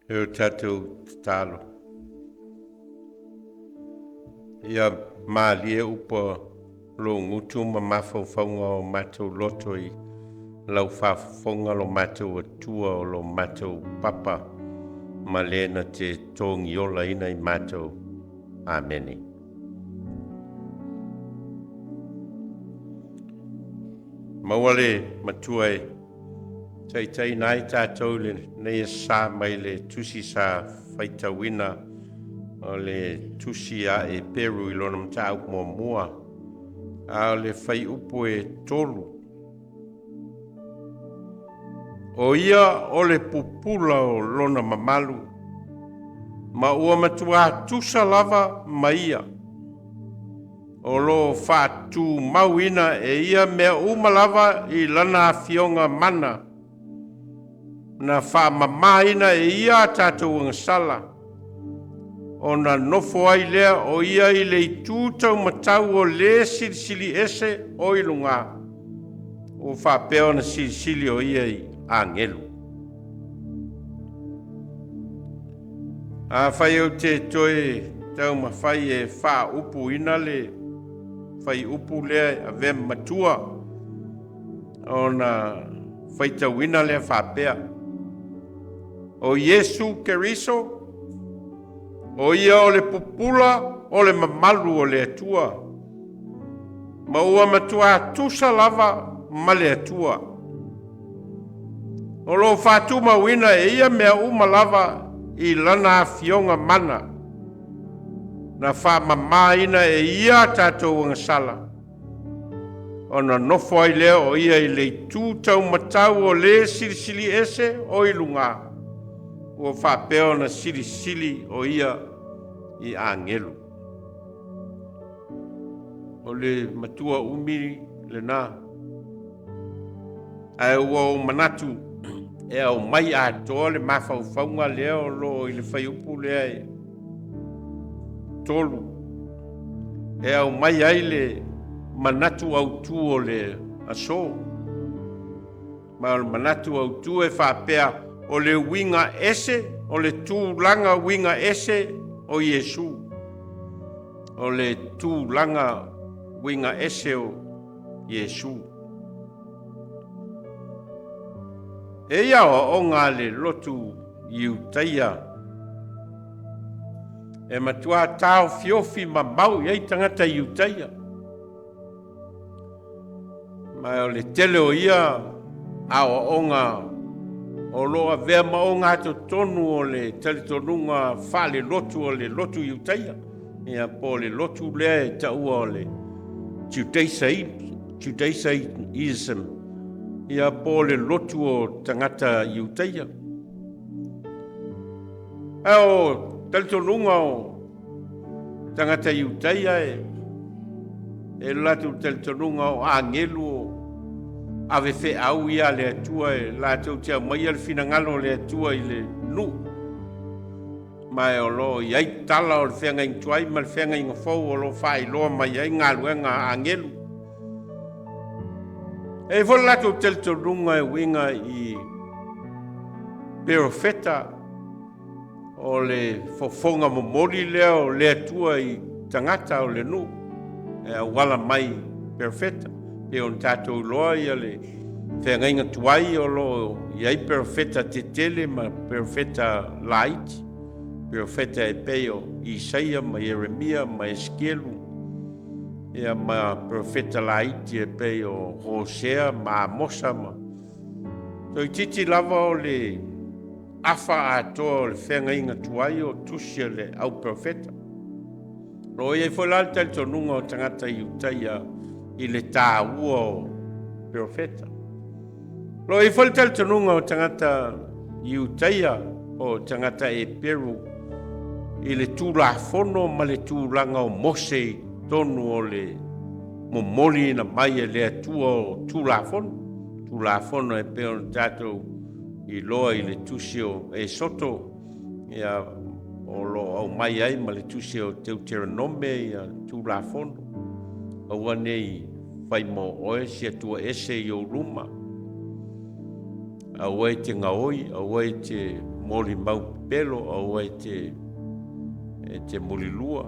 E o tatou tatalo. Ia malie upa lou gutu ma mafaufauga o matou loto i lau faafofoga lo matou Atua o lo matou Papa ma le na te togiolaina i matou. Amene. Maua le matua e taitaiina ai tatou i lenei asa mai le tusi sa faitauina o le tusi a Eperu i lona mataupu muamua, a o le fuaiupu e 3. O ia o le pupula o lona mamalu, ma ua matuā tusa lava ma ia. O lo o faatumauina e ia mea uma lava i lana afioga mana, na faamamaina e ia a tatou agasala, ona nofo ai lea o ia i le itu taumatau o le Silisili Ese o i luga, ua faapea ona silisili o ia i agelu. Afai ou te toe taumafai e faaupuina le fuaiupu lea e avea ma matua, ona faitauina lea faapea: O Iesu Keriso, o ia o le pupula o le mamalu o le Atua, ma ua matuā tusa lava ma le Atua. O lo o faatumauina e ia mea uma lava i lana afioga mana, na faamamaina e ia a tatou agasala, ona nofo ai lea o ia i le itu taumatau o le Silisili Ese o i luga, ua faapea ona silisili o ia i agelu. O le matua umi lena, ae ua ou manatu e aumai atoa le mafaufauga lea o lo o i le fuaiupu lea e 3, e aumai ai le manatu autu o le aso. Ma o le manatu autu e faapea, o le uiga ese, o le tulaga uiga ese o Iesu. O le tulaga uiga ese o Iesu. E i aoaoga a le lotu Iutaia e matua taofiofi mamao i ai tagata Iutaia. Ma o le tele o ia aoaoga o lo o avea ma ogatotonu o le talitonuga faalelotu o le lotu Iutaia, ia po o le lotu lea e taua o le Judaism, ia po o le lotu o tagata Iutaia. Ae o talitonuga o tagata Iutaia e lo latou talitonuga o agelu o ave feau ia a le Atua e latou te aumaia le finagalo o le Atua i le nuu. Ma e o lo o i ai tala o le feagaiga tuai ma le feagaiga fou o lo o faailoa mai ai galuega a agelu. E i ai foi le latou talitonuga e uiga i perofeta, o le fofoga momoli lea o le Atua i tagata o le nuu e auala mai perofeta. Pe ona tatou iloa ia le feagaiga tuai o lo o i ai perofeta tetele ma perofeta laiti, perofeta e pei o Isaia ma Ieremia ma Esekielu, ia ma perofeta laiti e pei o Hosea ma Amosa ma toeitiiti lava o le afa atoa o le feagaiga tuai o tusi a le au perofeta. O lo o i ai foi la le talitonuga o tagata Iutaia i le taua o perofeta. O lo o i ai foi le talitonuga o tagata Iutaia o tagata Eperu i le Tulafono ma le tulaga o Mose i totonu o le momoliina mai e le Atua o Tulafono. Tulafono e pei ona tatou iloa i le tusi o Esoto, ia, o lo o aumai ai ma le tusi o Teuteronome ia Tulafono. Aua nei fai mo oe si Atua ese i ou luma. Aua e te gaoi, aua e te molimau pepelo, aua e te e te mulilua.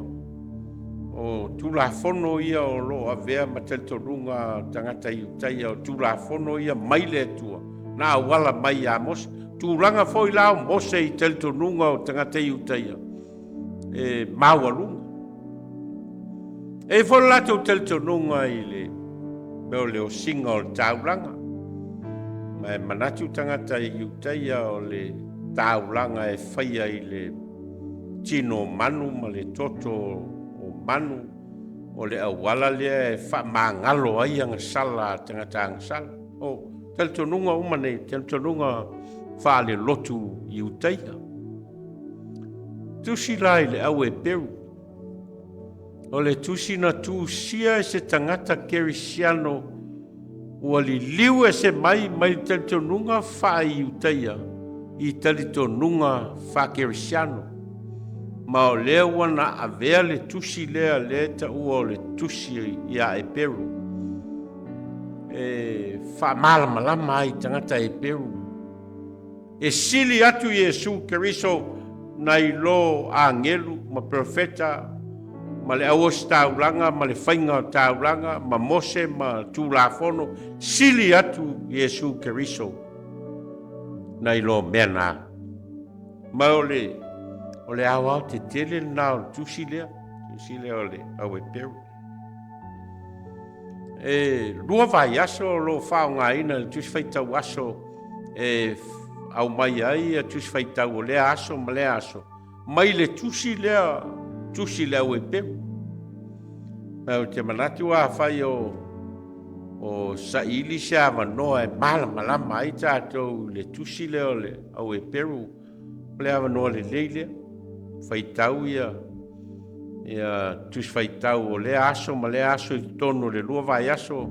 O Tulafono ia o lo o avea ma talitonuga tagata Iutaia, o Tulafono ia mai le Atua na auala mai ia Mose. Tulaga foi la o Mose i talitonuga o tagata Iutaia e maualuga. E i ai foi le latou talitonuga i le mea o le osiga o le taulaga. Ma e manatu tagata Iutaia o le taulaga e faia i le tino o manu ma le toto o manu, o le auala lea e faamagalo ai agasala a tagata agasala. O talitonuga uma nei, talitonuga faalelotu Iutaia. Tusi la i le au Eperu. O le tusi na tusia e se tagata kerisiano ua liliu ese mai mai le talitonuga faa-Iutaia i talitonuga faa-kerisiano. Ma o lea ua na avea le tusi lea lea e taua o le tusi ia Eperu e faamalamalama ai i tagata Eperu. E sili atu Iesu Keriso nai lo agelu ma perofeta ma le auositaulaga ma le faiga o taulaga ma Mose ma Tulafono, sili atu Iesu Keriso nai lo mea na. Ma o le, o le aoao tetele lena o le tusi lea, tusi lea o le au Eperu. E lua vaiaso o lo o faaaogaina le tusi faitau aso e aumai ai ia tusi faitau o lea aso ma lea aso, mai le tusi lea, tusi le au Eperu. Ma ou te manatu afai o, o saili se avanoa e malamalama ai tatou i le tusi lea o le au Eperu, O le avanoa lelei lea, faitau ia ia tusi faitau o lea aso ma lea aso i totonu o le lua vaiaso,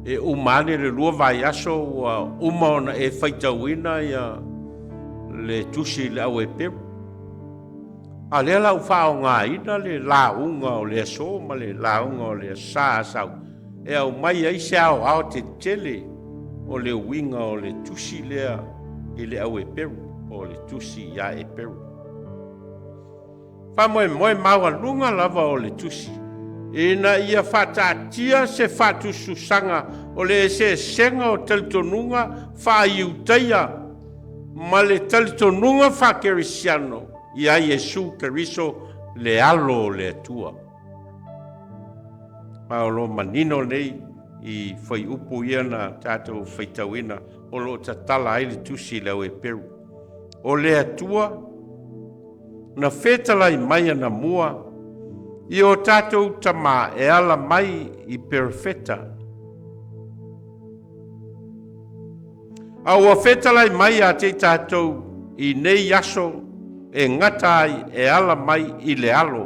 e uma ane le lua vaiaso ua uma ona e faitauina ia le tusi i le au Eperu. A lea la ua faaaogaina le lauga o le aso ma le lauga o le sa Asau e aumai ai se aoao tetele o le uiga o le tusi lea i le au Eperu, po o le tusi iā Eperu. Faamoemoe maualuga lava o le tusi ina ia faataatia se faatusatusaga o le eseesega o talitonuga faa-Iutaia ma le talitonuga faa-Kerisiano iā Iesu Keriso le Alo o le Atua. Ma o lo o manino nei i fuaiupu ia na tatou faitauina o lo o tatala ai le tusi i le au Eperu. O le Atua na fetalai mai anamua i o tatou tama e ala mai i perofeta. A ua fetalai mai ia te i tatou i nei aso e gata ai e ala mai i le alo.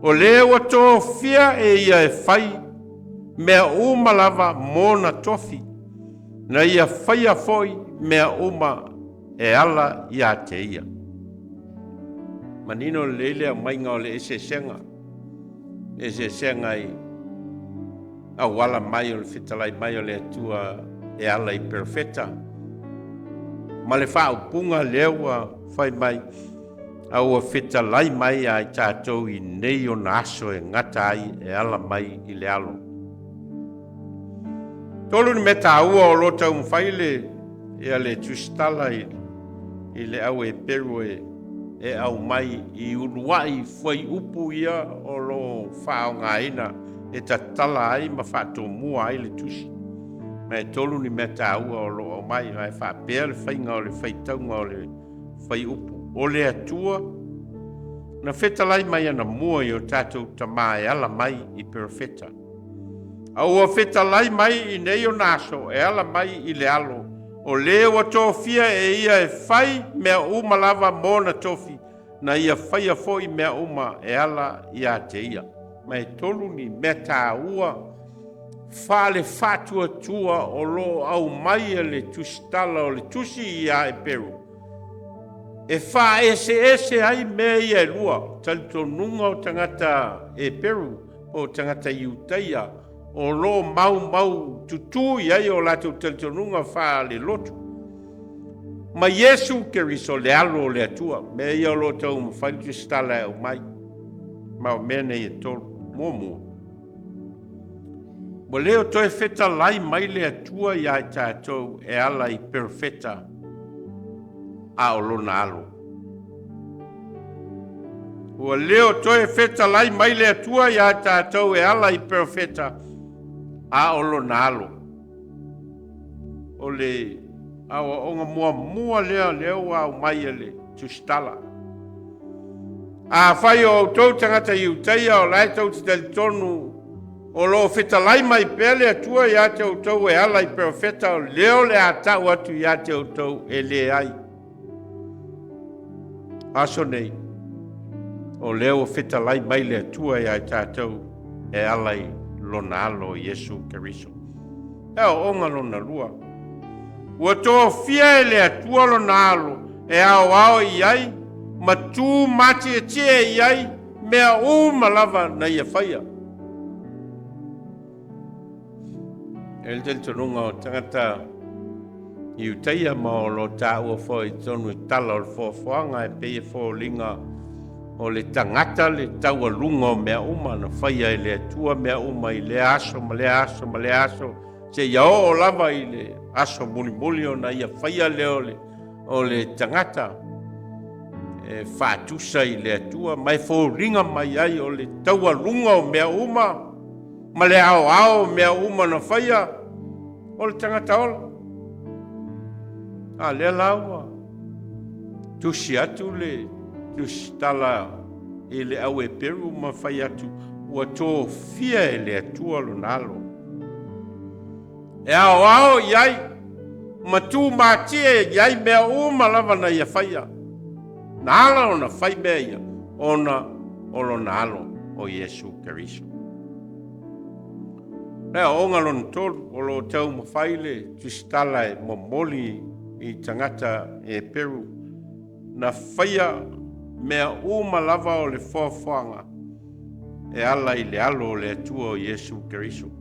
O le ua tofia e ia e fai mea uma lava mona tofi, na ia faia foi mea uma e ala ia te ia. Manino lelei le aumaiga o le eseesega, eseesega i auala mai o le fetalai mai o le Atua e ala i perofeta, ma le faaupuga lea ua fai mai, a ua fetalai mai ia i tatou i nei ona aso e gata ai e ala mai i le alo. Tolu ni mea taua o lo o taumafai le, ia le tusitala i, i le au Eperu e, e aumai i uluai fuaiupu ia o lo o faaaogaina e tatala ai ma faatomua ai le tusi. Ma e tolu ni mea taua o lo o aumai, ma e faapea le faiga o le faitauga o le fuaiupu. O le Atua na fetalai mai anamua i o tatou tama e ala mai i perofeta. A ua fetalai mai i nei ona aso e ala mai i le alo, o le ua tofia e ia e fai mea uma lava mona tofi, na ia faia foi mea uma e ala ia te ia. Ma e tolu ni mea taua faale-faatuatua o lo o aumai e le tusitala o le tusi iā Eperu, e faaeseese ai mea ia e lua, talitonuga o tagata Eperu po o tagata Iutaia o lo o maumau tutū i ai o latou talitonuga faale-lotu. Ma Iesu Keriso le Alo o le Atua. Mea ia o lo o taumafai le tusitala e aumai. Ma o mea nei e tolu. Muamua, ua le o toe fetalai mai le Atua iā i tatou e ala i perofeta a o Lona Alo. Ua le o toe fetalai mai le Atua iā i tatou e ala i perofeta a o Lona Alo. O le aoaoga muamua lea lea ua aumai e le tusitala. Afai o outou tagata Iutaia o la e tou te talitonu o lo o fetalai mai pea le Atua ia te outou e ala i perofeta, o lea o le a tau atu ia te outou e leai. Aso nei, o lea ua fetalai mai le Atua ia i tatou e ala i lona alo Iesu Keriso. E aoaoga lona lua. Ua tofia e le Atua lona alo e aoao i ai ma tu matietie i ai mea uma lava na ia faia. E le talitonuga o tagata Iutaia ma o lo taua foi i totonu i tala o le foafoaga e pei e foliga o le tagata le taualuga o mea uma na faia e le Atua mea uma i lea aso ma lea aso ma lea aso seia oo lava i le aso mulimuli ona ia faia lea o le, o le tagata e faatusa i le Atua ma e foliga mai ai o le taualuga o mea uma ma le aoao o mea uma na faia o le tagata ola. A lea la ua tusi atu le tusitala i le au Eperu ma fai atu ua tofia e le Atua lona alo e aoao i ai ma tumatie i ai mea uma lava na ia faia. Na ala ona fai mea ia ona o lona alo o Iesu Keriso. Le aoaoga lona tolu, o lo o taumafai le tusitala e momoli i tagata Eperu na faia mea uma lava o le foafoaga e ala i le alo o le Atua o Iesu Keriso.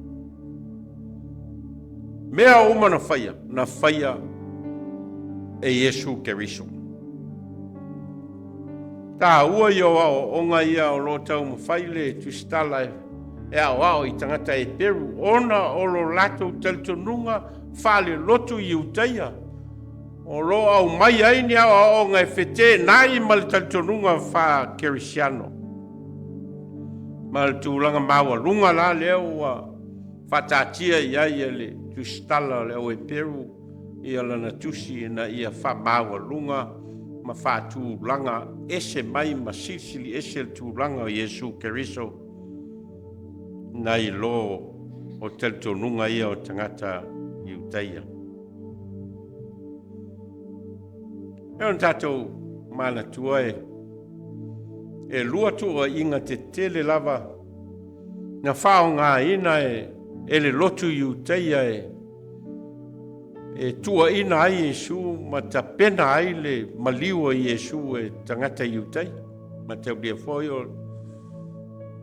Mea uma na faia, na faia e Iesu Keriso. Taua ia o aoaoga ia o lo o taumafai le tusitala e aoao i tagata Eperu ona o lo latou talitonuga faalelotu Iutaia o lo o aumai ai ni aoaoga e feteenai ma le talitonuga faa-Kerisiano. Ma le tulaga maualuga la lea ua faataatia i ai e le tusitala o le au Eperu ia lana tusi ina ia faamaualuga ma faatulaga ese mai ma silisili ese le tulaga o Iesu Keriso nai lo o talitonuga ia o tagata Iutaia. E ona tatou manatua e, e lua tuuaiga tetele lava na faaaogaina e, e le lotu Iutaia e e tuuaina ai Iesu ma tapena ai le maliu o Iesu e tagata Iutai. Mataulia foi o,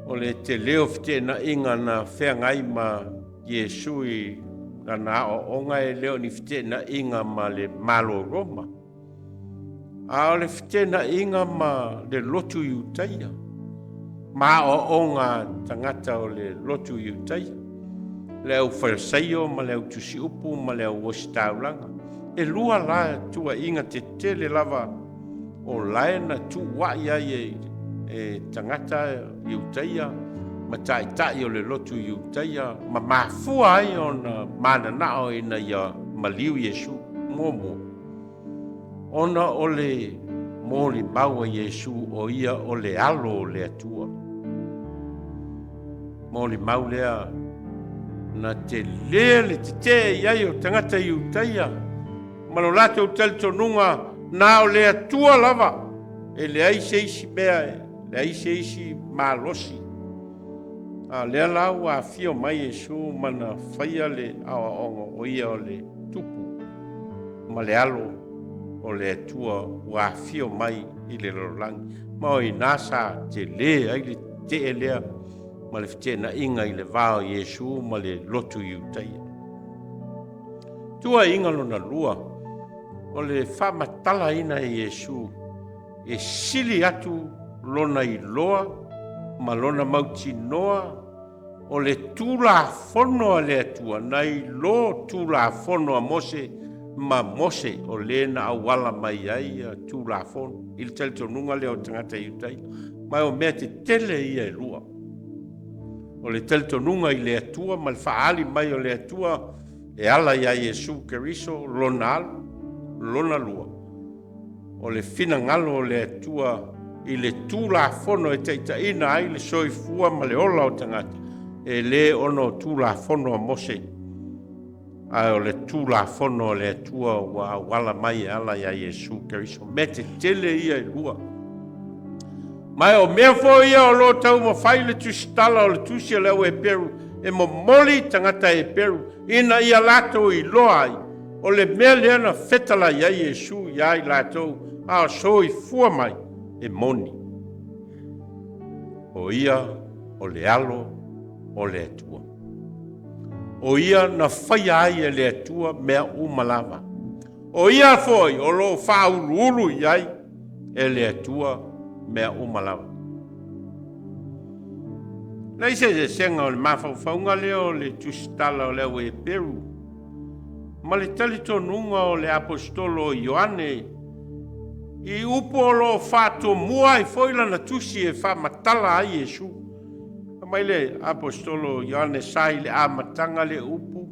o le tele o feteenaiga na feagai ma Iesu i lana aoaoga e le o ni feteenaiga ma le Malo Roma. A o le feteenaiga ma le lotu Iutaia, ma aoaoga tagata o le lotu Iutaia, le au Farisaio ma le au tusiupu ma le au ositaulaga. E lua la tuuaiga tetele lava o lae na tuuai ai e, e tagata Iutaia ma taitai o le lotu Iutaia ma mafua ai ona mananao ina ia maliu Iesu. Muamua, Ona o le molimau a Iesu o ia o le Alo o le Atua. Molimau lea na tele le tetee i ai o tagata Iutaia ma lo latou talitonuga na o le Atua lava e leai se isi mea, e leai se isi malosi. A lea la ua afio mai Iesu ma na faia le aoaoga o ia o le Tupu ma le Alo o le Atua ua afio mai i le lalolagi. Ma o i ina sa tele ai le tetee lea ma le feteenaiga i le va o Iesu ma le lotu Iutaia. Tuuaiga lona lua, O le faamatalaina e Iesu e sili atu lona iloa ma lona mautinoa o le Tulafono a le Atua nai lo Tulafono a Mose ma Mose o le na auala mai ai ia Tulafono i le talitonuga lea o tagata Iutaia. Ma o mea tetele ia e lua. O le talitonuga i le Atua ma le faaali mai o le Atua e ala iā Iesu Keriso lona Alo, lona lua, o le finagalo o le Atua i le Tulafono e taitaiina ai le soifua ma le ola o tagata, e le ona o Tulafono a Mose, ae o le Tulafono a le Atua ua auala mai e ala iā Iesu Keriso. Mea tetele ia e lua. Ma o mea foi ia o lo o taumafai le tusitala o le tusi a le au Heperu e momoli i tagata Heperu ina ia latou iloa ai o le mea lea na fetalai ai Iesu iā i latou a o soifua mai e moni. O ia o le Alo o le Atua. O ia na faia ai e le Atua mea uma lava. O ia foi o lo o faauluulu i ai e le Atua mea uma lava. Leai se eseesega o le mafaufauga lea o le tusitala o le au Heperu ma le talitonuga o le aposetolo o Ioane i upu o lo o faatomua ai foi lana tusi e faamatala ai Iesu. Fai mai le aposetolo o Ioane, sa i le amataga le upu,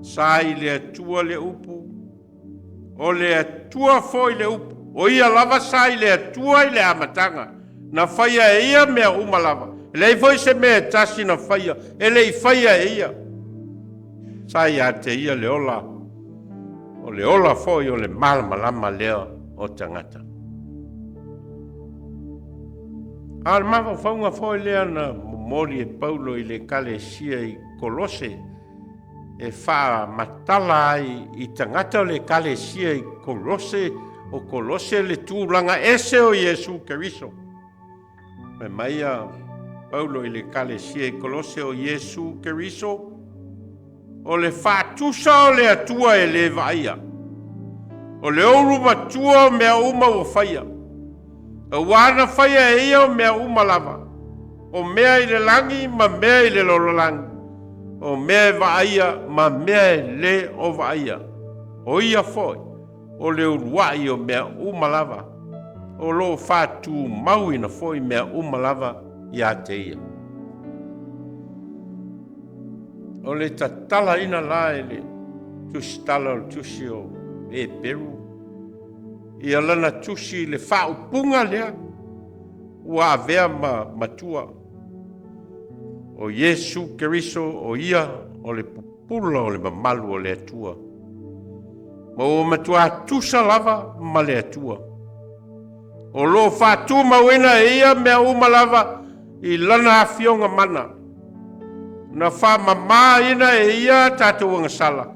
sa i le Atua le upu, O le Atua foi le upu, o ia lava sa i le Atua i le amataga, na faia e ia mea uma lava, e leai foi se mea e tasi na faia, e le i faia e ia. Sa ia te ia le ola, o le ola foi o le malamalama lea o tagata. A o le mafaufauga foi lea na momoli e Paulo i le Ekalesia i Kolose, e faamatala ai i tagata o le Ekalesia i Kolose, o Kolose le tulaga ese o Iesu Keriso. Fai mai a Paulo i le Ekalesia i Kolose o Iesu Keriso, o le faatusa o le Atua e le vaaia, o le ulu matua o mea uma ua faia, Aua na faia e ia o mea uma lava, o mea i le lagi ma mea i le lalolagi, o mea e vaaia ma mea e lē o vaaia. O ia foi o le uluai o mea uma lava, o lo o faatumauina foi mea uma lava ia te ia. O le tatalaina la e le tusitala o le tusi o Heperu, ia lana tusi i le faaupuga lea ua avea ma matua o Iesu Keriso, o ia o le pupula o le mamalu o le Atua, ma ua matuā tusa lava ma le Atua. O lo o faatumauina e ia mea uma lava i lana afioga mana, na faamamāina e ia tatou agasala,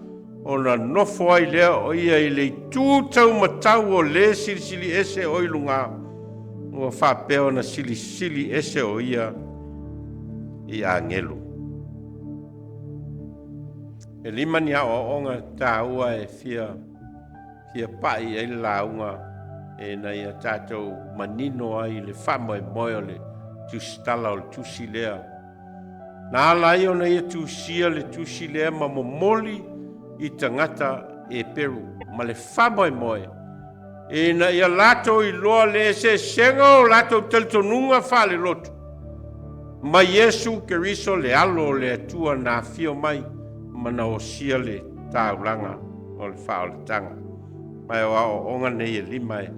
ona nofo ai lea o ia i le itu taumatau o le Silisili Ese o i luga, ua faapea ona silisili ese o ia i agelu. E lima ni aoaoga taua e fia fia paʻi i ai le lauga ina ia tatou manino ai i le faamoemoe o le tusitala o le tusi lea. Na ala ai ona ia tusia le tusi lea ma momoli i tagata Heperu ma le faamoemoe ina ia latou iloa le eseesega o latou talitonuga faalelotu ma Iesu Keriso le Alo o le Atua na afio mai ma na osia le taulaga o le faaolataga. Ma o aoaoga nei e lima e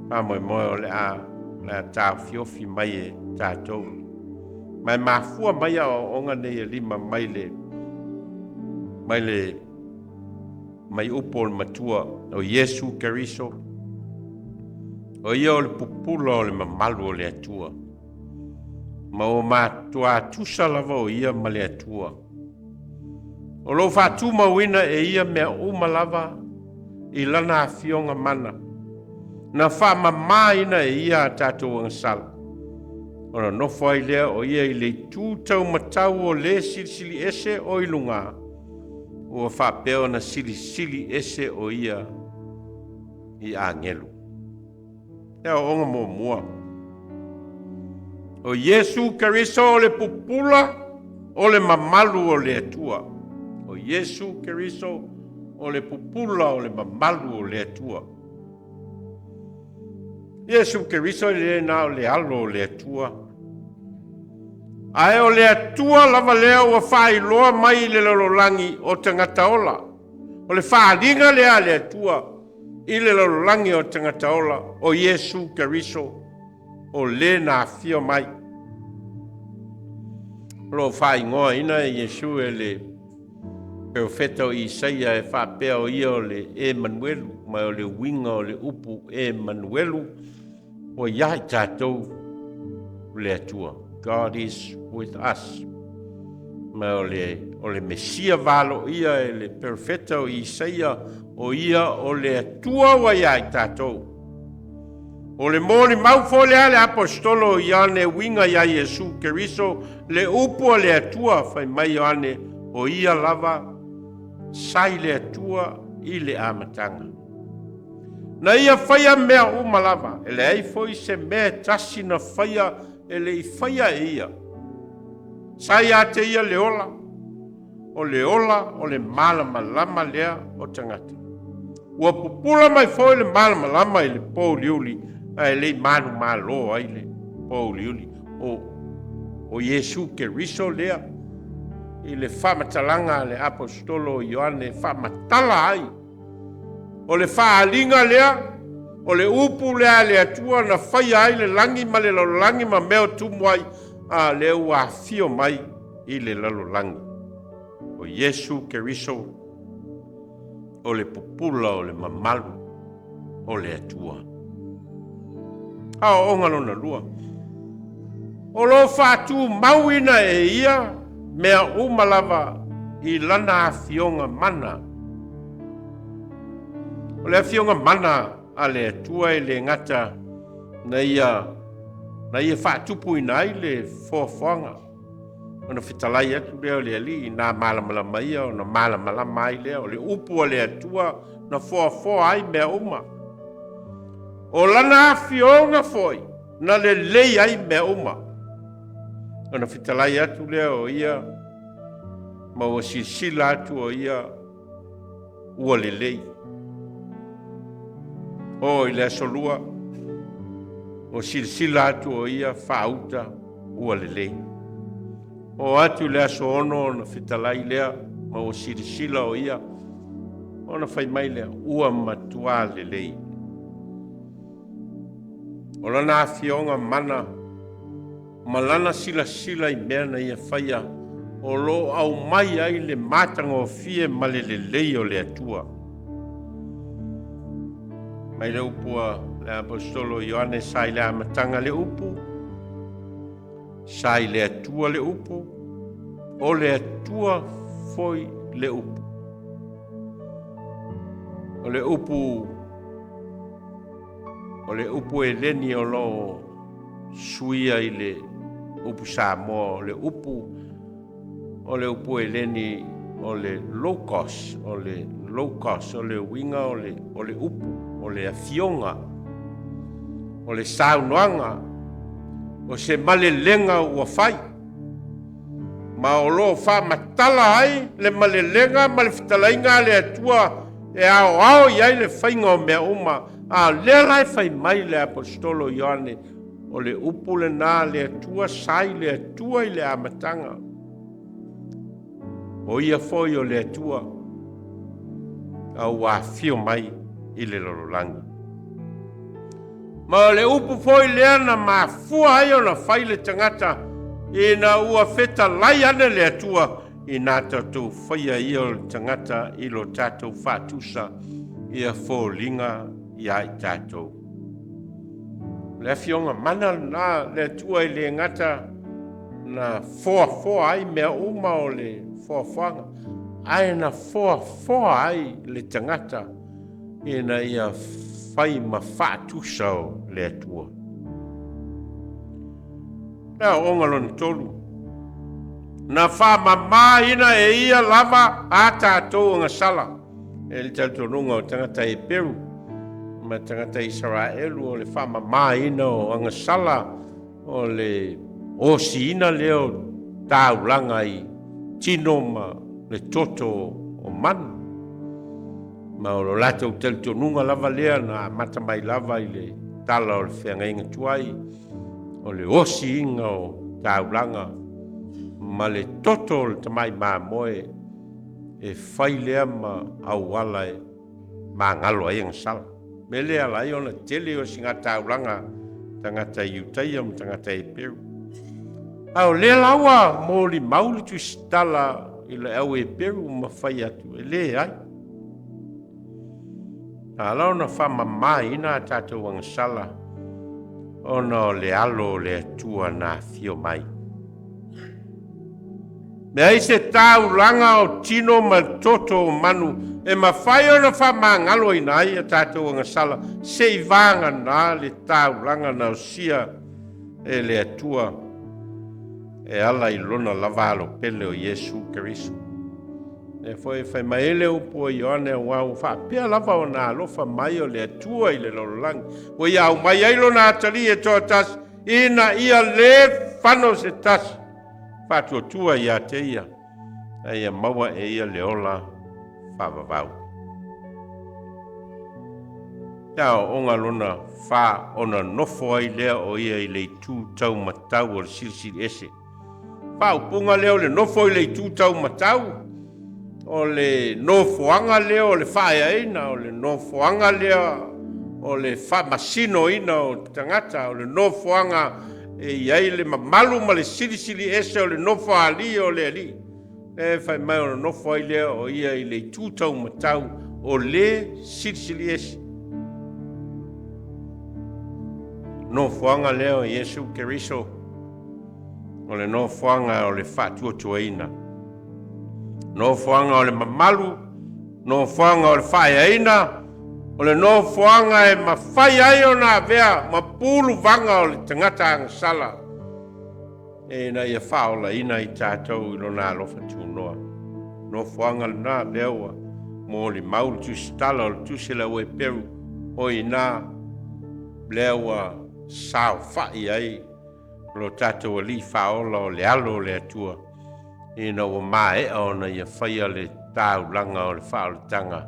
faamoemoe o le a le a taofiofi mai e tatou. Ma e mafua mai aoaoga nei e lima mai le mai le mai upu o le matua o Iesu Keriso, o ia o le pupula o le mamalu o le Atua. Ma ua matuā tusa lava o ia ma le Atua. O lo o faatumauina e ia mea uma lava i lana afioga mana, na faamamāina e ia a tatou agasala, ona nofo ai lea o ia i le itu taumatau o le Silisili Ese o i luga, Ua faapea ona silisili ese o ia i agelu. E aoaoga muamua. O Iesu Keriso o le pupula o le mamalu o le Atua. O Iesu Keriso o le pupula o le mamalu o le Atua. Iesu Keriso e le na o le alo o le Atua. Ae o le Atua lava lea ua faailoa mai i le lalolagi o tagata ola. O le faaaliga lea a le Atua i le lalolagi o tagata ola o Iesu Keriso o le na afio mai. O lo o faaigoaina Iesu e le perofeta o Isaia e faapea o ia o le Emanuelu, ma o le uiga o le upu Emanuelu, ua iā i tatou le Atua. God is with us. Ma o le Mesia valoia e le perofeta o Isaia, o ia o le Atua ua iā i tatou. O le molimau foi lea le aposetolo o Ioane e uiga iā Iesu Keriso, le upu a le Atua, fai mai Ioane, o ia lava sa i le Atua i le amataga. Na ia faia mea uma lava, e leai foi se mea e tasi na faia e le i faia e ia. Sa ia te ia le ola, o le ola o le malamalama lea o tagata. Ua pupula mai foi le malamalama i le pouliuli, ae le i manumalo ai le pouliuli. O Iesu Keriso lea i le faamatalaga a le aposetolo o Ioane e faamatala ai. O le faaaliga lea, o le upu lea a le Atua na faia ai le lagi ma le lalolagi ma mea o tumu ai, a lea ua afio mai i le lalolagi. O Iesu Keriso o le pupula o le mamalu o le Atua. Aoaoga lona lua. O lo faatumauina e ia mea uma lava i lana afioga mana. O le afioga mana a le Atua e le gata na ia faatupuina ai le foafoaga, ona fetalai atu lea o le Alii nā malamalama ia, ona malamalama ai lea o le upu a le Atua na foafoa ai mea uma. O lana afioga foi na lelei ai mea uma. Ona fetalai atu lea o ia, ma ua silasila atu o ia ua lelei. O i le aso lua, ua silasila atu o ia faauta ua lelei. O atu i le aso 6 ona fetalai lea, ma ua silasila o ia, ona fai mai lea, ua matua lelei. O lana afioga mana ma lana silasila i mea na ia faia, o lo aumai ai le matagofie ma le lelei o le Atua. Mai le upu a le aposetolo Ioane, sa i le amataga le upu, sa i le Atua le upu, o le Atua foi le upu. O le upu, o le upu Eleni o lo suia i le upu Samoa, o le upu, o le upu Eleni o le logos, o le logos, o le uiga o le upu, o le afioga, o le saunoaga, o se malelega ua fai. Ma o lo faamatala ai le malelega ma le fetalaiga a le Atua e aoao i ai le faiga o mea uma. A lea la e fai mai le aposetolo Ioane, o le upu lena le Atua, sa i le Atua i le amataga. O ia foi o le Atua, a ua afio mai i le lalolagi. Ma o le upu foi lea na mafua ai ona fai le tagata ina ua fetalai ane le Atua ina tatou faia ia o le tagata i lo tatou faatusa ia foliga ia i tatou. O le afioga mana lena le Atua e le gata na foafoa ai mea uma o le foafoaga, ae na foafoa ai le tagata ina ia fai ma faatusa o le Atua. Le aoaoga lona tolu. Na faamamaina e ia lava a tatou agasala. E le talitonuga o tagata Heperu ma tagata Isaraelu o le faamamaina o agasala o le osiina lea o taulaga i tino ma le toto o manu. Ma o lo latou talitonuga lava lea na amata mai lava i le tala o le feagaiga tuai, o le osiina o taulaga ma le toto o le tamai mamoe e fai lea ma auala e magalo ai agasala. Mea lea ala ai ona tele o sigataulaga tagata Iutaia ma tagata Heperu. A o lea la ua molimau le tusitala i le au Heperu ma fai atu e leai. Na ala ona faamamaina a tatou agasala ona o le alo o le Atua na afio mai. Leai se taulaga o tino ma toto o manu e mafai ona faamagaloina ai a tatou agasala se i vagana le taulaga na osia e le Atua e ala i lona lava alo pele o Iesu Keriso. Lea foi e fai mai ai le upu a Ioane, aua ua faapea lava ona alofa mai o le Atua i le lalolagi, ua ia aumai ai lona atalii e toatasi, ina ia lē fano se tasi faatuatua ia te ia, a ia maua e ia le ola faavavau. Le aoaoga lona fa ona nofo ai lea o ia i le itu taumatau o le Silisili Ese. Faaupuga lea o le nofo i le itu taumatau, o le nofoaga lea o le faaeaina, o le nofoaga lea o le faamasinoina o tagata, o le nofoaga e i ai le mamalu ma le silisili ese o le nofoalii o le alii. E fai mai ona nofo ai lea o ia i le itu taumatau o le silisili ese. Nofoaga lea o Iesu Keriso o le nofoaga o le faatuatuaina, nofoaga o le mamalu, nofoaga o le faaeaina, o le nofoaga e mafai ai ona avea ma puluvaga o le tagata agasala ina ia faaolaina i tatou i lona alofa tunoa. Nofoaga lena lea ua molimau le tusitala o le tusi a le au Heperu, o i ina lea ua saofai ai lo tatou Alii Faaola o le Alo o le Atua, ina ua maea ona ia faia le taulaga o le faaolataga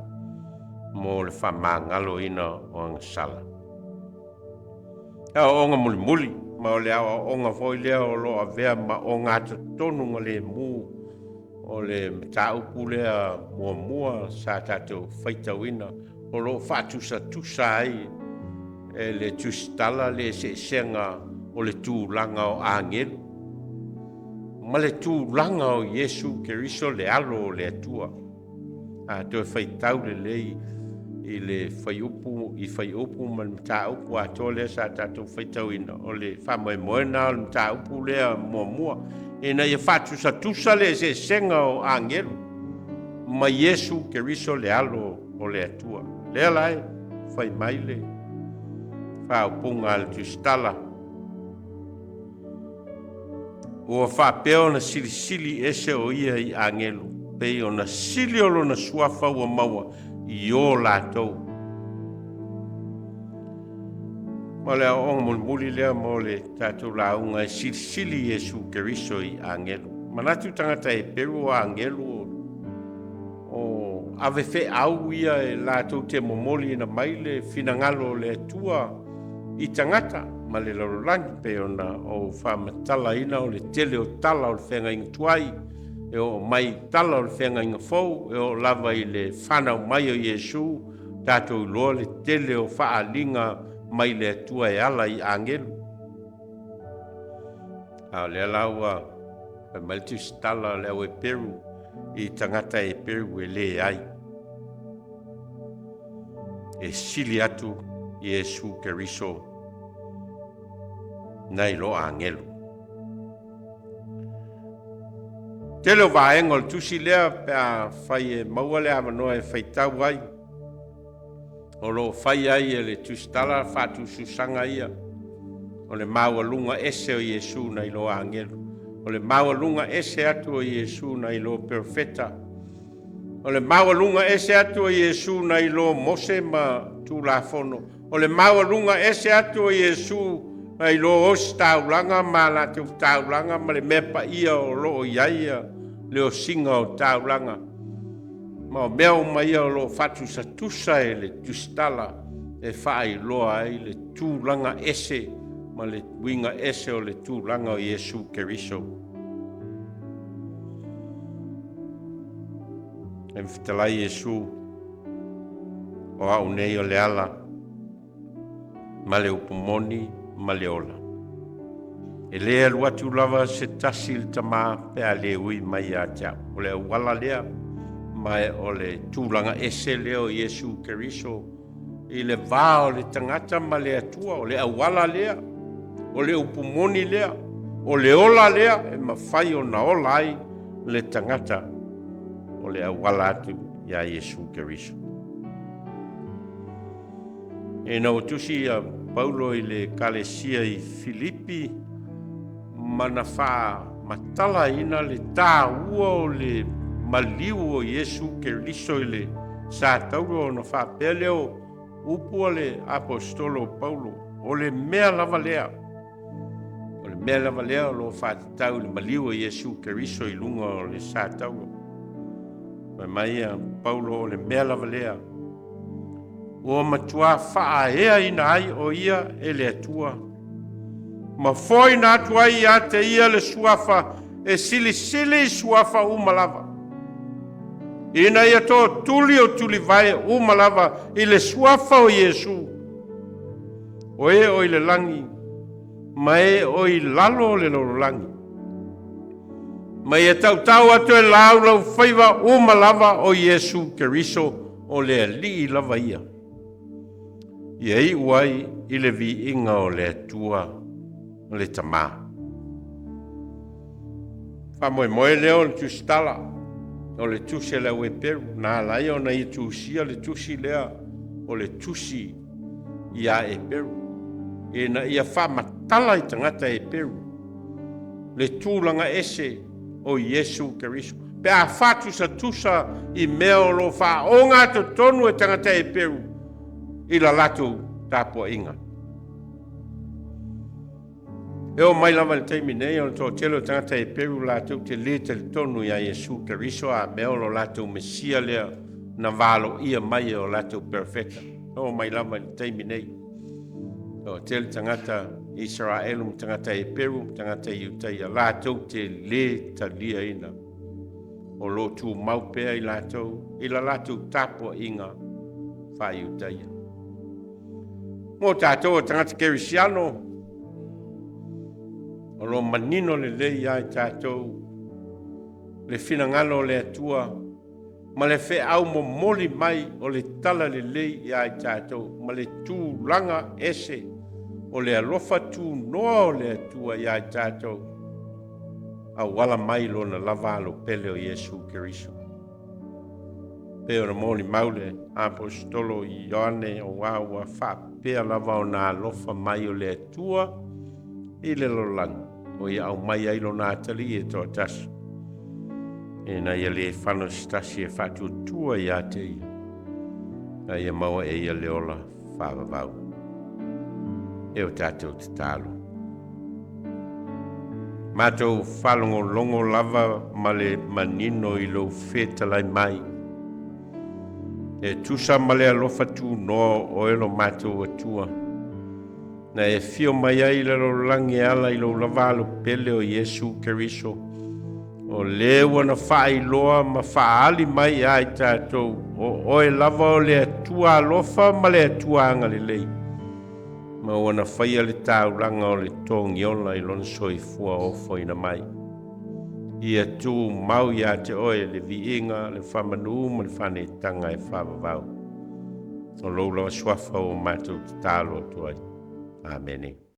mo le faamagaloina o agasala. E aoaoga mulimuli, ma o le aoaoga foi lea o lo o avea ma ogatotonu galemu o le mataupu lea muamua sa tatou faitauina, o lo o faatusatusa ai e le tusitala le eseesega o le tulaga o agelu ma le tulaga o Iesu Keriso le Alo o le Atua. A toe faitau lelei i le fuaiupu i fuaiupu ma le mataupu atoa lea sa tatou faitauina, o le faamoemoe lena o le mataupu lea muamua, ina ia faatusatusa le eseesega o agelu ma Iesu Keriso le Alo o le Atua. Lea la e fai mai le faaupuga a le tusitala, ua faapea ona silisili ese o ia i agelu, pei ona sili o lona suafa ua maua i o latou. Ma le aoaoga mulimuli lea mo le tatou lauga e silisili Iesu Keriso i agelu. Manatu tagata Heperu o agelu o ave feau ia e latou te momoliina mai le finagalo o le Atua i tagata ma le lalolagi, pei ona ou faamatalaina o le tele o tala o le feagaiga tuai e oo mai i tala o le feagaiga fou, e oo lava i le fanau mai o Iesu, tatou iloa le tele o faaaliga mai le Atua e ala i agelu. A o lea la ua fai mai le tusitala o le au Heperu i tagata Heperu e leai. E sili atu Iesu Keriso nai lo agelu. Tele o vaega o le tusi lea pe a fai e maua le avanoa e faitau ai, o lo o fai ai e le tusitala faatususaga ia o le maualuga ese o Iesu nai lo agelu. O le maualuga ese atu o Iesu nai lo perofeta. O le maualuga ese atu o Iesu nai lo Mose ma Tulafono. O le maualuga ese atu o Iesu nai lo ositaulaga ma a latou taulaga ma le mea paia o lo o i ai le osiga o taulaga. Ma o mea uma ia o lo o faatusatusa e le tusitala e faailoa ai le tulaga ese ma le uiga ese o le tulaga o Iesu Keriso. E fetalai Iesu, o au nei o le ala ma le upu moni ma le ola. E le alu atu lava se tasi i le Tama pe a le ui mai ia te au. O le auala lea, ma o le tulaga ese lea o Iesu Keriso i le va o le tagata ma le Atua. O le auala lea, o le upu moni lea, o le ola lea e mafai ona ola ai le tagata, o le auala atu iā Iesu Keriso. Ina ua tusi ia Paulo i le Ekalesia i Filipi ma na faamatalaina le taua o le maliu o Iesu Keriso i le satauro, ona faapea lea o upu a le aposetolo o Paulo, o le mea lava lea, o le mea lava lea o lo o faatatau i le maliu o Iesu Keriso i luga o le satauro. Fai mai ia Paulo, o le mea lava lea ua matua faaeaina ai o ia e le Atua, ma foaina atu ai ia te ia le suafa e silisili suafa uma lava, ina ia tootuli o tulivae uma lava i le suafa o Iesu, o e o i le lagi ma e o i lalo o le lalolagi, ma ia tautau atu e laulau faiva uma lava o Iesu Keriso o le Alii lava ia, ia iu ai i le viiga o le Atua le Tama. Faamoemoe lea o le tusitala, o le tusi a le au Eperu, na ala ai ona ia tusia le tusi lea o le tusi iā Eperu, ina ia faamatala i tagata Eperu le tulaga ese o Iesu Keriso. Pe a faatusatusa i mea o lo o faaogatotonu e tagata Eperu i la latou tapuaiga. E oo mai lava i le taimi nei, o le toatele o tagata Eperu latou te lē talitonu iā Iesu Keriso a mea o lo latou Mesia lea na valoia mai e o latou perofeta. E oo mai lava i le taimi nei, toatele tagata Isaraelu ma tagata Eperu ma tagata Iutaia latou te lē taliaina, o lo o tumau pea i latou i la latou tapuaiga faa-Iutaia. Mo tatou o tagata Kerisiano, o lo o manino lelei ia i tatou le finagalo o le Atua ma le feau momoli mai o le tala lelei ia i tatou ma le tulaga ese o le alofa tunoa o le Atua ia i tatou, auala mai lona lava alo pele o Iesu Keriso. Pei ona molimau le aposetolo Ioane, auā ua faapea lava ona alofa mai o le Atua i le lalolagi, o ia aumai ai lona atalii e toatasi, ina ia lē fano se tasi e faatuatua iā te ia, a ia maua e ia le ola faavavau. E o tatou tatalo. Matou faalogologo lava ma le manino i lou fetalai mai, e tusa ma le alofa tunoa o oe lo matou Atua, na e afio mai ai i le lalolagi e ala i lou lava alo pele o Iesu Keriso, o lē ua na faailoa ma faaali mai ia i tatou o oe lava o le Atua alofa ma le Atua agalelei, ma ua na faia le taulaga o le togiola i lona soifua ofoina mai. Ia tumau iā te oe le viiga, le faamanū ma le faaneetaga e faavavau. O lou lava suafa ua matou tatalo atu ai. Amene.